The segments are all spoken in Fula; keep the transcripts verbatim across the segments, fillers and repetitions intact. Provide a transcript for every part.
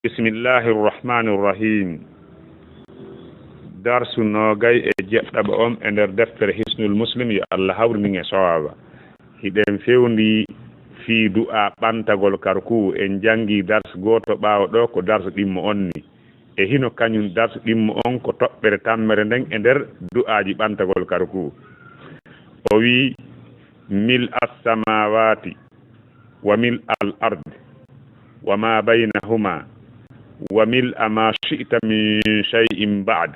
Bismillahi rrahmani rrahim. Darsu noogay e jeɗɗaɓo on e nder deftere Hisnul Muslim, yo Allah hawru min e sowaba. Hiɗen fewndi fii du'a ɓantagol karkuu. En jangi dars gooto ɓaawo ɗoo, ko dars ɗimmo on ni. E hino kañun dars ɗimmo on ko toɓɓere tammere nden e nder du'aaji ɓantagol karkuu. O wi'i: ملء السماوات وملء الأرض وما بينهما وملء ما شئت من شيء بعد،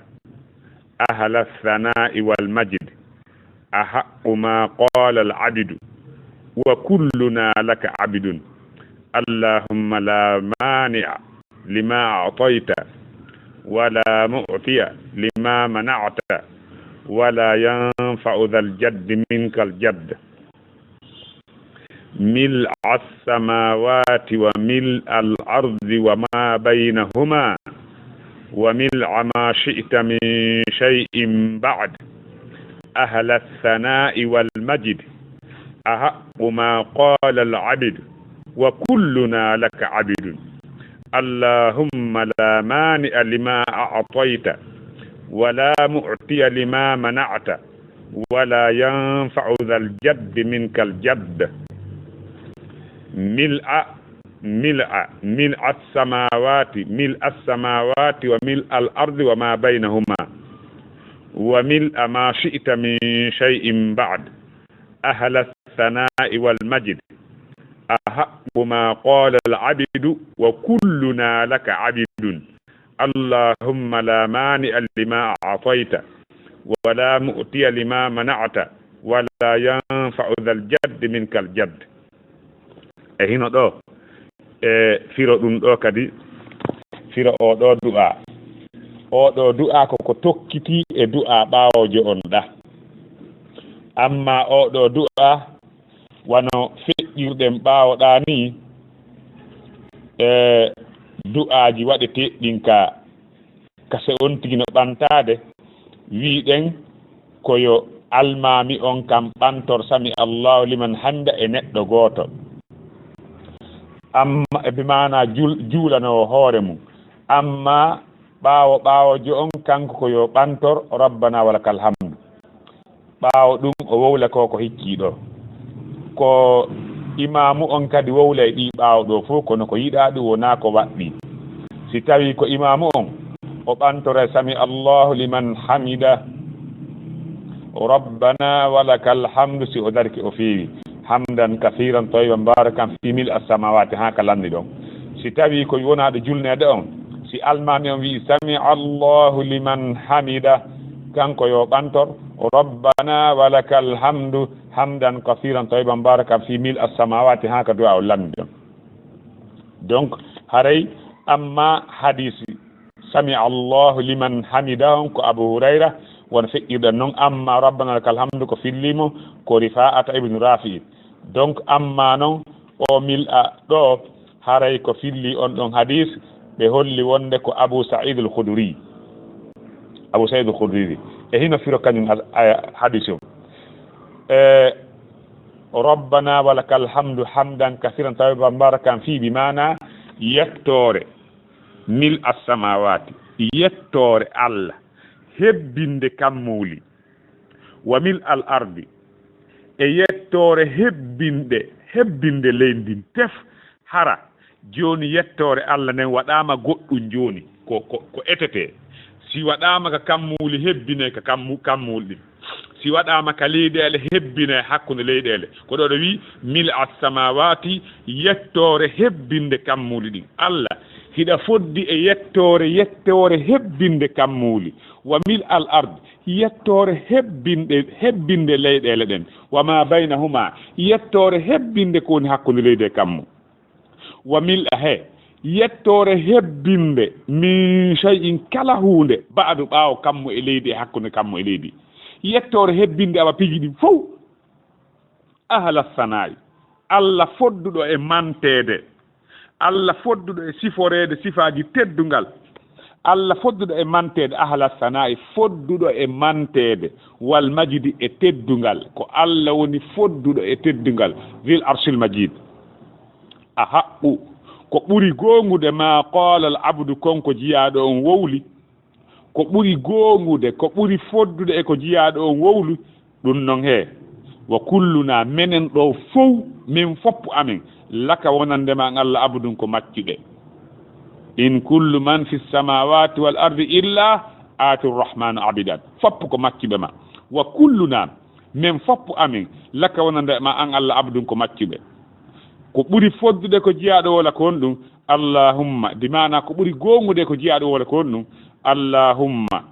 أهل الثناء والمجد، أحق ما قال العبد، وكلنا لك عبد، اللهم لا مانع لما أعطيت، ولا معطي لما منعت، ولا ينفع ذا الجد منك الجد. ملء السماوات وملء الأرض وما بينهما وملء ما شئت من شيء بعد، أهل الثناء والمجد، أحق ما قال العبد، وكلنا لك عبد. اللهم لا مانع لما أعطيت، ولا معطي لما منعت، ولا ينفع ذا الجد منك الجد. ملء، ملء، ملء السماوات، ملء السماوات وملء الأرض وما بينهما، وملء ما شئت من شيء بعد، أهل الثناء والمجد، أحق ما قال العبد، وكلنا لك عبد. اللهم لا مانع لما أعطيت، ولا معطي لما منعت، ولا ينفع ذا الجد منك الجد. E hino ɗoo, e firo ɗun ɗoo kadi, firo oo ɗoo du'aa. Oo ɗoo du'aa ko ko tokkitii e du'aa ɓaawoojo on ɗaa. Ammaa oo ɗoo du'aa, wano feƴƴirɗen ɓaawo ɗaa nii, e du'aaji waɗeteeɗi ɗin ka, ka se on tigi no ɓantaade, wi'uɗen ko yo almaami on kan ɓantor sami Allahu liman hamida e neɗɗo gooto. Amma e bi maanaa jul-, juulanoowo hoore mun. Amma ɓaawo ɓaawoojo on kanko ko yo ɓantor Rabbana wa lakal hamdu. Ɓaawo ɗun, o wowla ko ko hiccii ɗoo. Ko imaamu on kadi wowlay ɗii ɓaawo ɗoo fow, kono ko yiɗaa ɗun wonaa ko waɗɗii. Si tawii ko imaamu on, o ɓantoray sami Allahu liman hamida, Rabbana wa lakal hamdu, si o darike o feewi, hamdan kasiran tayyiban mubarakan fi mil as-samawati, haa ka lanni ɗon. Si tawii ko wonaa ɗo julneede on, si almaami on wi'i, "Sami Allahu liman hamida," kanko yo ɓantor, "Rabbana wa lakal hamdu, hamdan kasiran tayyiban mubarakan fi mil as-samawati," haa ka du'a o lanni ɗon. Donc, haray, amma hadisi, "Sami Allahu liman hamida," on ko Abu Hurayra, won feƴƴirɗen non, amma "Rabbana lakal hamdu" ko fillimo, ko Rifa'ata ibn Rafi'i. Donc, amma non, o mil'a ɗoo, haray ko filli on ɗon hadis, ɓe holli wonde ko Abu Sa'id al-Khudri. Abu Sa'id al-Khudri. E hino firo kañum al-, a-, hadis on. E, "Rabbana wa lakal hamdu hamdan kasiran tayyiban mubarakan fi," bi maana yettoore, mil as-samawati, yettoore Allah, hebbinde kammuuli, wa mil al ardi, e yettoore hebbinde, hebbinde leydi ndin tef. Hara jooni yettoore Allah nden waɗaama goɗɗum jooni, ko, ko, ko etete. Si waɗaama ka kammuuli, hebbinay ka kammu-, kammuuli ɗin. Si waɗaama ka leyɗeele, hebbinay hakkunde leyɗeele. Ko ɗoo ɗo wi'i, "Mil as-samawati," yettoore hebbinde kammuuli ɗin. Allah, hiɗa foddi e yettoore, yettoore hebbinde kammuuli. "Wa mil al ard," yettoore hebbinde, hebbinde leyɗeele ɗen. "Wa ma baynahuma," yettoore hebbinde ko woni hakkunde leydi e kammu. "Wa mil a," he, yettoore hebbinde, "min shay'in," kala huunde, "ba'du," ɓaawo kammu e leydi e hakkunde kammu e leydi. Yettoore hebbinde awa piiji ɗin fow. Ahla sanaa'i, Allah fodduɗo e manteede, Allah fodduɗo e siforeede sifaaji teddungal, Allah fodduɗo e manteede, ahla sanaa'i, fodduɗo e manteede, wal majidi, e teddungal, ko Allah woni fodduɗo e teddungal, zil arshil majid. A haqqu, Ko ɓuri goongude ma qaala al abdu, kon ko jiyaaɗo on wowli. Ko ɓuri goongude, ko ɓuri foddude e ko jiyaaɗo on wowli, ɗum non he. Wa kulluna, menen ɗo fow, min foppu amen, laka wonande ma an Allah abdun ko maccuɓe. In kullu man fi samawati wal ardi illa ati rahmanu abidan. Foppu ko maccuɓe ma. Wa kulluna, men foppu amen, laka wonande ma an Allah abdun ko maccuɓe. Ko ɓuri foddude ko jiyaaɗo wowla ko honɗum? Allahumma, bi maana ko ɓuri goongude ko jiyaaɗo wowla ko honɗum? Allahumma,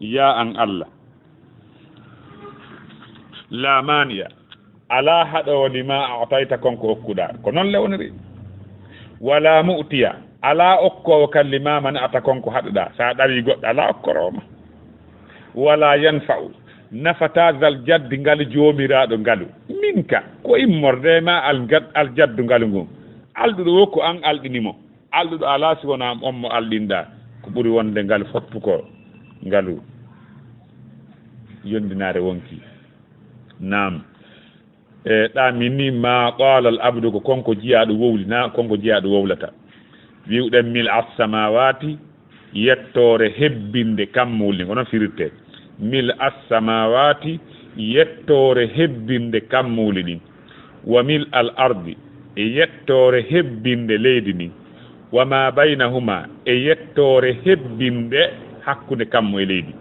ya an Allah. La mani'a, alaa haɗoowo lima a'tayta kon ko okkuɗaa. Ko non le woniri. Wala mu'tiya, alaa okkoowo kan lima mana'ta kon ko haɗuɗaa. Sa ɗawi goɗɗo, alaa okkoroowo ma. Wala yanfa'u, nafata zal jaddi ngalu joomiraaɗo ngalu. Minka, ko immorde ma al jad-, al jaddu ngalu ngun. Alɗuɗo wo ko an alɗini mo. Alɗuɗo alaa si wonaa on mo alɗinɗaa. Ko ɓuri wonde ngalu foppu ko ngalu yondinaare wonki. Naam. E, ɗa min ni ma qaala al abdu, ko kon ko jiyaaɗo wowli, na kon ko jiyaaɗo wowlata. Wi'uɗen mil as samawati, yettoore hebbinde kammuuli ɗin, ko non firirte. Mil as samawati, yettoore hebbinde kammuuli ɗin. Wa mil al ardi, e yettoore hebbinde leydi ndin. Wa ma baynahuma, e yettoore hebbinde hakkunde kammu e leydi.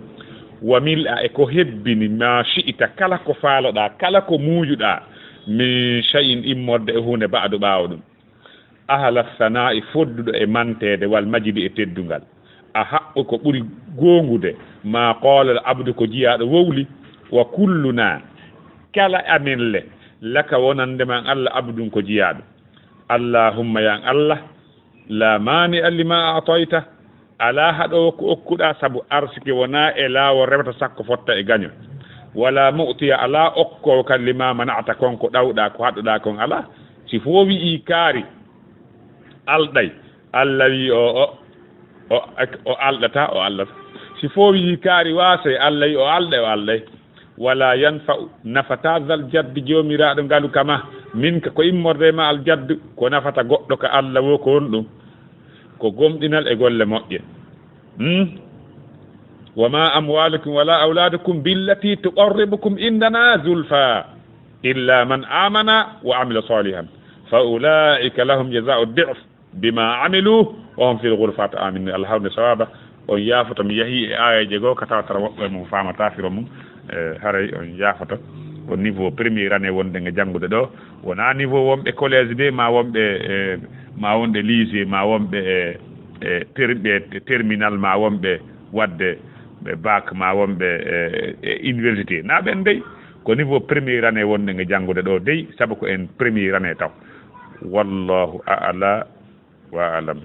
Wa mil a, e ko hebbini ma shi'ita, kala ko faaloɗaa, kala ko muujuɗaa, min shay'in, immorde e huunde, ba'du, ɓaawo ɗum. Ahla sana'i, fodduɗo e manteede, wal majidi, e teddungal. A haqqu, ko ɓuri goongude, ma qaala al abdu, ko jiyaaɗo wowli, wa kulluna, kala amen le, laka wonande ma an Allah abdun ko jiyaaɗo. Allahumma, ya an Allah, la mani'a lima a'tayta, alaa haɗoowo ko okkuɗaa, sabu arsike wonaa e laawol rewata sakko fotta e gaño. Wala mu'tiya, alaa okkoowo kan lima mana'ta kon ko ɗawɗaa, ko haɗuɗaa kon alaa. Si foo wi'i kaari, alɗay, Allah wi o, o, o, o alɗata, o alɗata. Si foo wi'i kaari waasay, Allah wi o alɗay, o alɗay. Wala yanfa'u, nafata zal jaddi joomiraaɗo ngalu kama, minka ko immorde ma al jaddu, ko nafata goɗɗo ka Allah wo ko honɗum? Ko gomɗinal e golle moƴƴe. Hmm? Wa ma amwalukum wala awladukum billati tuqarribukum indana zulfa illa man amana wa amila salihan fa ulaika lahum jaza'u di'f bima amilu wa hum fil ghurfati aminu. Allah hawni sawaba. On yaafoto, mi yahi e aayeeje goo ka tawatara woɓɓe mum faamata firo mum. Eh, haray on yaafoto. Ko niveau première année wonde nge janngude ɗo. Wonaa niveau wonɓe collège de, ma wonɓe, eh, ma wonɓe lycée, ma wonɓe, eh, eh, ter-, ɓe terminal, ma wonɓe waɗde ɓe bac, ma wonɓe, eh, eh, université. Na ɓen dey. Ko niveau première année wonde nge janngude ɗo dey, sabu ko en première année taw. Wallahu a'la wa a'lam.